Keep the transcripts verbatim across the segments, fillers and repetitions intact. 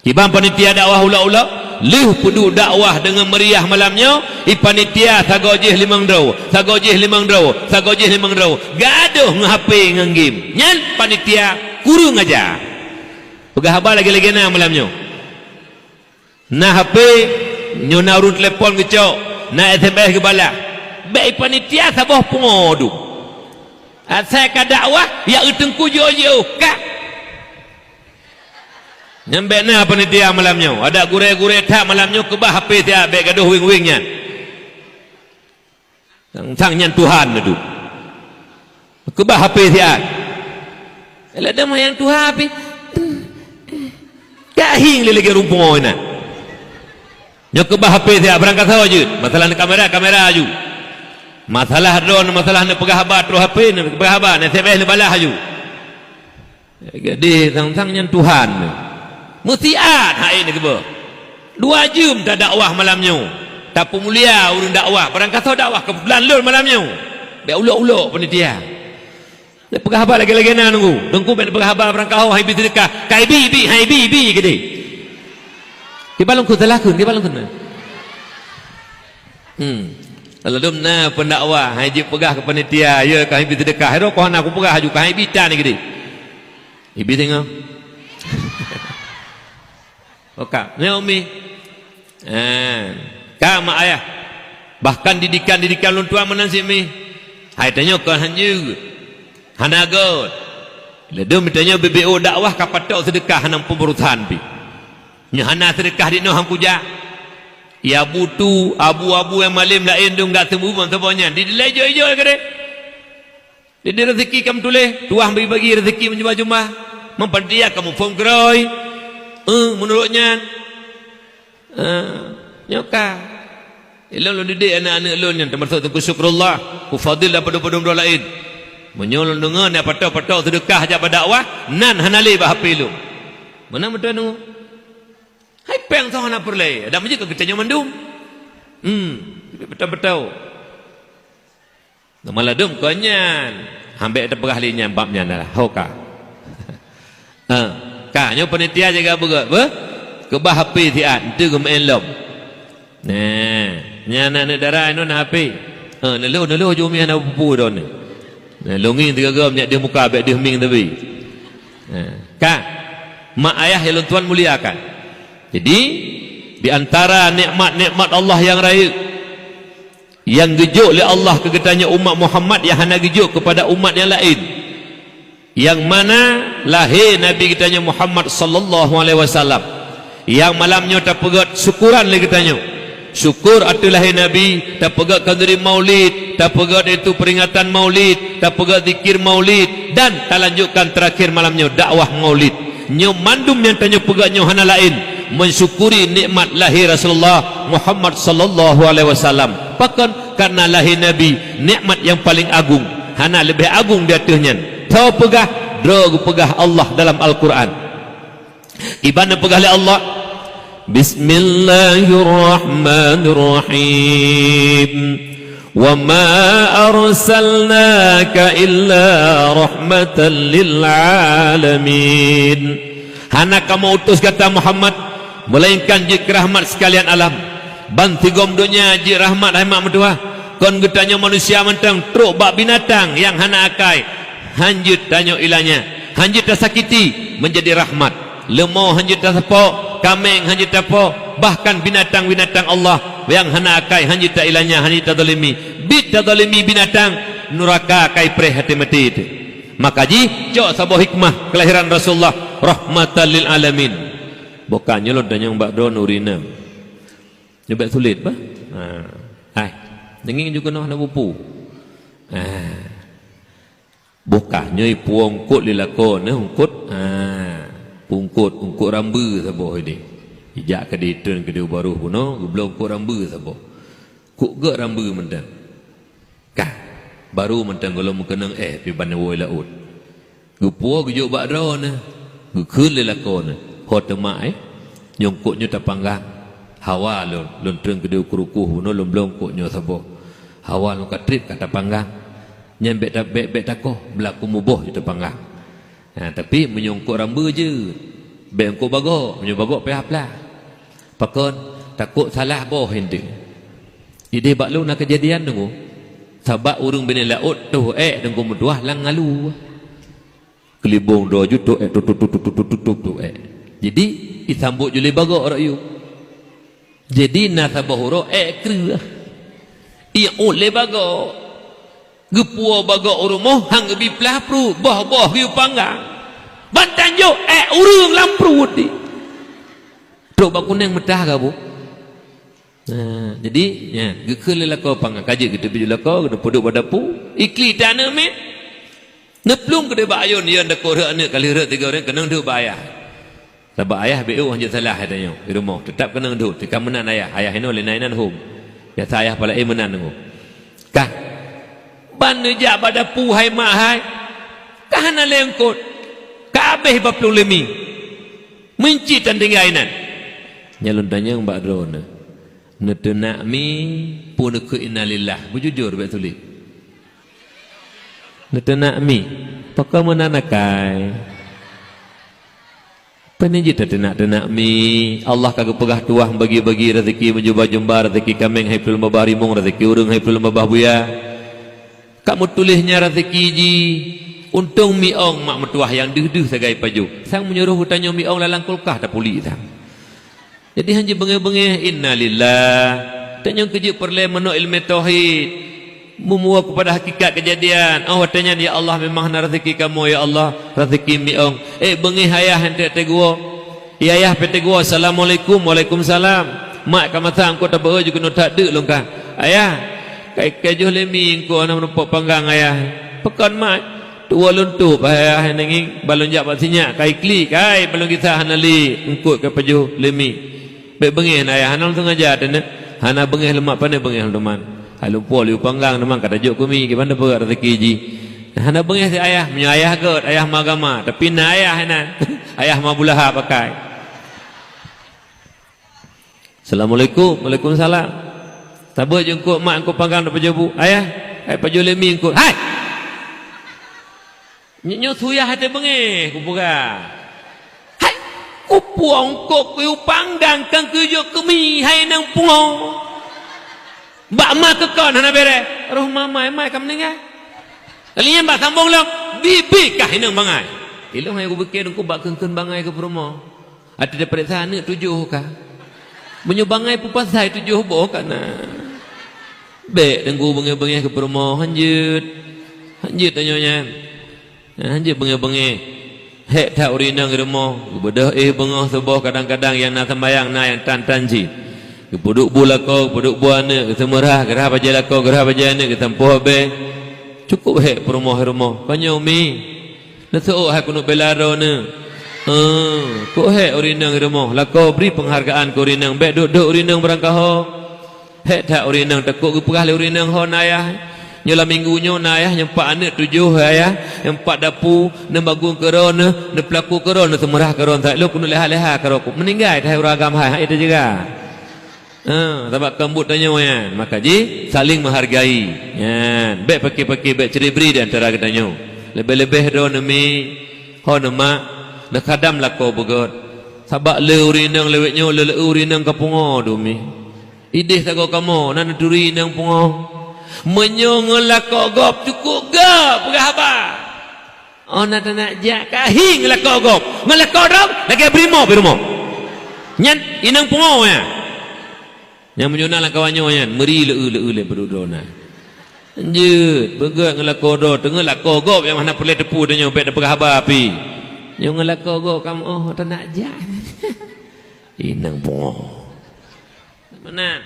Kiban panitia dakwah ulok-ulok, lheueh peuduek dakwah deungon meuriah malam nyoe, i panitia sagoe jih limong droe, sagoe jih limong droe, sagoe jih limong droe, gadôh ngon H P ngon game. Nyan panitia kureueng aja. Peugah haba lagèe-lagèe na malam nyoe. Na H P, nyoe na ureueng telepon geucok, na S M S geubalah. Bèk i panitia saboh pungo dum. Asai ka dakwah, jak u teungku jiôh-jiôh, ka. Nyan bèk na panitia malam nyoe. Adak gurèe-gurèe that malam nyoe keubah H P siat, bèk gadôh weng-weng nyan. Sang-sang nyan Tuhan tu. Keubah H P siat. Lada mah nyang tuha H P. Gahing lé lagèe ureueng pungo inan. Nyoe keubah H P siat, barangkasoe jeuet. Masalah neukamera, kamera aju. Masalah droe, masalah neupeugah haba, troh H P neupeugah haba, neu-S M S neubalah aju. Jadi sang-sang nyan Tuhan. Meusiat hai neukeubah. Dua jeuem tadakwah malam nyoe. Tapeumulia ureueng dakwah. Barangkasoe dakwah keubetulan lôn malam nyoe. Bèk ulok-ulok panitia. Neupeugah haba lagèe-lagèe na nunggu. Teungku bèk neupeugah haba barangkasoe hai bi seudeukah. Kai bi, bi, hai bi, bi keudéh. Kiban lôn kheun, salah kheun, kiban lôn kheun. Hmm. Ladôm na pendakwah, hai jeuet peugah keu panitia, ya, ka hai bi seudeukah. Hai droe ko hana kupeugah aju, ka hai bi tan keudéh. Ibi singoh. Oka, nyoe umi. Eh, ka mak ayah. Bahkan didikan-didikan lôn tuan meunan cit mi. Hai tanyoe kon han jeuet. Hana göt. Ladôm tanyoe B B O dakwah ka patok seudeukah hana peuburusan pi. Nyoe hana seudeukah di noe han kujak. Ya butu, abu-abu nyang malém laén dong gak seumu ban saboh nyan. Di dilai joi-joi keudéh. Jadi rezeki ka meutuléh, tuah bagi-bagi rezeki meujumah-jumah. Meupantia ka muphom keurôi. Eh, meunurot nyan. Eh, nyoe ka. Ilôn lôn didik aneuk-aneuk lôn nyan, teumasok Teungku Syukrullah, Teungku Fadil dan padum-padum droe laén. Meunyoe lôn deungoe na patok-patok seudeukah jak bak dakwah, nan hana lé bak H P lôn. Meunan meuteun deungoe. Hai péng soe hana peureulée, dan meujeuet keu geutanyoe mandum. Hmm, beutôi-beutôi. Maladum kon nyan. Hambek teupeugah lé nyan bab nyan dah. Ho ka. Ha. Ka, nyoe panitia jaga beugöt, beuh? Keubah H P siat, enteuk geumeu'en lom. Nah, nyan aneuk dara inoe na H P. Ha, neuloh, neuloh ju mi hana peue-peue droeneuh. Nah, lôn ngieng sigoe minyak deuh muka, bèk deuh mieng teubi. Ha. Ka. Mak ayah nyang lôn tuan muliakan. Jadi, di antara nikmat-nikmat Allah nyang rayeuk, nyang geujok lé Allah keu geutanyoe umat Muhammad nyang hana geujok keupada umat nyang laén. Nyang mana lahé Nabi geutanyoe Muhammad sallallahu alaihi wasallam. Nyang malam nyoe tapeugöt syukuran lé geutanyoe. Syukur ateueh lahé Nabi, tapeugöt khanduri Maulid, tapeugöt itu peringatan Maulid, tapeugöt zikir Maulid, dan talanjutkan terakhir malam nyoe dakwah Maulid. Nyoe mandum nyang tanyoe peugah nyoe hana laén, mensyukuri nikmat lahé Rasulullah Muhammad sallallahu alaihi wasallam. Pakon? Karena lahé Nabi, nikmat nyang paling agung. Hana leubeh agung di ateueh nyan. Tho peugah, droe geupeugah Allah dalam Al-Quran. Iban neupeugah lé Allah, "Bismillahirrahmanirrahim. Wa ma arsalnaka illa rahmatan lil alamin." Hana kamoe utus gata Muhammad, melainkan jeuet keu rahmat sekalian alam. Ban sigom donya jeuet rahmat hai mak meutuha. Kon geutanyoe manusia mantong trok bak binatang nyang hana akai, han jeuet tanyoe ilanya, han jeuet tasakiti, menjadi rahmat. Leumo han jeuet taseupok, kaméng han jeuet tapo, bahkan binatang-binatang Allah nyang hana akai han jeuet tailanya, han jeuet tazalimi. Bit tazalimi binatang, nuraka kai preh até maté teuh. Maka jih cok saboh hikmah kelahiran Rasulullah rahmatan lil alamin. Bukan nyelot dan nyang bak droe nuri nam. Nyoe bèk sulet bah. Ha. Hai. Deungieng ju keunoe hana bupu. Ha. Bukah nyoe puwoe eungkôt lé lakoe neuh eungkôt. Ha. Eungkôt, eungkôt rambeue saboh idéh. Ijak keudéh treun keudéh u barôh bunoe, geubloe eungkôt rambeue saboh. Kuk gèt rambeue mantong. Kah, barô mantong gohlom meukeunong éh piban woe laôt. Geupuwoe geujok bak droeneuh, geukheun lé lakoe neuh, "Ho teuma éh, nyoe eungkôt nyoe tapanggang. Hawa lôn, lôn treun keudéh u keurukoh bunoe lôn bloe eungkôt nyoe saboh. Hawa lôn ka trép ka tapanggang. Nyan bèk ta-, bèk, bèk takoh, beulaku muboh ju tapanggang. Ha, tapi meunyoe eungkôt rambeue jeuet, Bèk eungkôt bagoe, meunyoe bagoe payah plah. Pakon? Takot salah boh hindeuh. Idéh bak lôn na keujadian deungoe. Sabab ureueng binéh laôt toh èk deungoe meutuah lam ngalu. Keulibong droe ju toh èk, tutup, tutup, tutup, tutup, tutup èk. Jadi, isambot ju lé bagoe rot yub. Jadi, na saboh uroe èk kreueh. Iôt lé bagoe. Geupuwoe bagoe u rumoh, han geubi plah pruet, boh-boh geuyue panggang. Ban tanjok èk ureueng lam pruet di. Trok bak kuneng meutah ka boh. Nah, jadi, nya, geukheun lé lakoe panggang. Ka jeuet geuteubiet lakoe, geuteupeudeuek bak dapu. Iklik that aneuk miet. Neuplueng keudéh bak ayôn, yôn dakot rhot aneuk, ka lheueh rhot tiga ureueng, keunong deuek bak ayah. Sabab ayah B O hanjeuet salah, hai tanyoe, di rumoh. Teutap keunong deuek, teuka meunan ayah. Ayah inoe lé na inan hom. Biasa ayah pala, eh, meunan deungoe. Kah. Ban neujak bak dapu, hai mak, hai. Ka hana lé eungkôt. Ka abéh bak plueng lé mi. Meucit tan tinggai inan. Nyan lôn tanyong bak droeneuh. Neuteunak mi, peue neukheun innalillah? Beujujur, bèk sulet. Neuteunak mi. Pakon meunan akai? Pane jeuet tateunak-teunak mi. Allah ka geupeugah tuah bagi-bagi rezeki meujumba-jumba, rezeki kaméng hai ploh lom babah rimueng, rezeki ureueng hai ploh lom babah buya. Ka meutuléh nyan rezeki jih. Untông mi ong mak meutuah nyang deuh-deuh sagai pajoh. Sang meunyoe roh geutanyoe mi ong lam kulkah tapuléh sang. Jadi, han jeuet beungéh-beungéh, innalillah. Tanyoe keujeuet peureulèe meunoe ileumèe tauhid. Meumuwoe keupada hakikat keujadian. Oh, watèe nyan, ya Allah, memang hana rezeki kamoe, ya Allah, rezeki mi ong. Eh, beungéh ayah nyang teuk teuguwoe. Ya, ayah pih teuguwoe, assalamualaikum, waalaikumsalam. Mak ka masa eungkôt tabeuet jeuet keunoe that deuk lôn kah. Ayah, kai-kai jih lé mi eungkôt hana meurumpok panggang, ayah. Pakon, mak? Tuwoe lôn tôp, hai, hai, nanging ban lôn jak bak sinyak, kai klik, kai ban lôn gisa hana lé, eungkôt ka pajoh lé mi. Bèk beungéh na ayah, hana lôn sengaja teuh nyoe. Hana beungéh leumak, pane beungéh lôn teuma. Hai lôn puwoe lé u panggang teuma ka tajok keu mi, kiban tapeugah rezeki jih. Hana beungéh si ayah, meunyoe ayah göt, ayah ma agama, tapi na ayah inan. Ayah ma bulahap akai. Assalamualaikum. Waalaikumsalam. Tabeuet jih eungkôt mak, eungkôt panggang tapajoh bu. Ayah, hai pajoh lé mi eungkôt. Hai! Nyoe, nyoe suyah até beungéh, kupeugah. Hai! Kupuwoe eungkôt keu panggang, kan keu jok keu mi, hai inong pungo. Bak ma keu kon hana bèrèh. Roh ma mai, mai ka meuninggai. Lheuh nyan bak sambông lom, bibi kah inong bangai. Ilôn hai kupike eungkôt bak kheun-kheun bangai keu peurumoh. Até tapareksa aneuk tujoh ka. Meunyoe bangai peue pasai tujoh boh ka na. Bèk teungku beungéh-beungéh keu peurumoh, han jeuet. Han jeuet tanyoe nyan. Han jeuet beungéh-beungéh. Hék that ureueng inong di rumoh, geubeudôh éh beungoh suboh, kadang-kadang nyang na seumayang na nyang tan-tan cit. Geupeuduek bu lakoe, geupeuduek bu aneuk, geuseumeurah, geurhah bajèe lakoe, geurhah bajèe aneuk, geusampoe abèe. Cukôp hék peurumoh di rumoh. Kon nyoe umi. Neuseuôt hai keuneuk bela droeneuh. Heuh, kok hék ureueng inong di rumoh, lakoe bri peunghargaan keu ureueng inong, bèk duek-duek ureueng inong beurangkaho. Hék that ureueng inong, takot geupeugah lé ureueng inong, "Ho na ayah, nyoe lam minggu nyoe na ayah, nyang pat aneuk tujoh ayah, nyang pat dapu, neubagong keu droeneuh, neupeulaku keu droeneuh, seumeurah keu droeneuh, saat lôn keuneuk leha-leha keu droe, meuninggai that ureueng agam hai, han ék teujaga." Ha, sabab kon buet tanyoe nyan, maka jih saling menghargai. Nyan, bèk paké-paké, bèk ciri-bri di antara geutanyoe. Leubeh-leubeh droeneuh mi, ho neuh mak, neukhadam lakoe beugöt. Sabab le ureueng inong lewat nyoe, le-le ureueng inong ka pungo dumi. Idéh sagoe kamoe na neuturi inong pungo. Meunyoe ngon lakoe gob cukôp göt peugah haba. Oh, na teunak jak ka hi ngon lakoe gob. Ngon lakoe droe lagèe beurimöh, beurimöh. Nyan inong pungo nyan. Nyang meunyoe na lam kawan nyoe nyan, meuri leu-eu, leu-eu lé peuduek droe na. Jeuet, beugöt ngon lakoe droe, teungoh lakoe gob nyang hana peureulèe teupeu tanyoe, bèk tapeugah haba pih. Nyoe ngon lakoe gob kamoe, oh, teunak jak. Inong pungo. Meunan.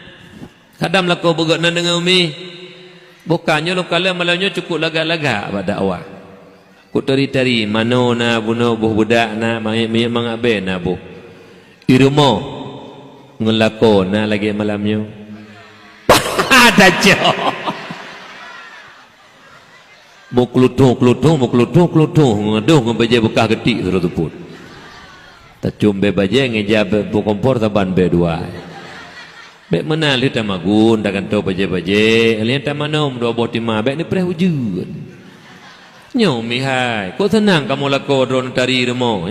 Kadang lakoe beugöt na deungon umi. Bukan nyoe lôn kalon malam nyoe cukôp lagak-lagak bak dakwah. Kok tari-tari, manoe na, bunoe boh beudak na, manyét-manyét mangat bèe na boh. I rumoh ngon lakoe na lagèe malam nyoe. Tacok. Meukeulutong-keulutong, meukeulutong-keulutong, ngadôh ngon bajèe beukah geutik sidroe seupôt. Tacôm bèe bajèe ngon ija bèe beukompor saban bèe dua. Bèk meunan lheueh tamagun, tagantoe bajèe-bajèe, lheueh tamanoe dua boh tima, bèk neupreh ujeuen. Nyoe mihai, kok seunang kamoe lakoe droeneuh tari rumoh.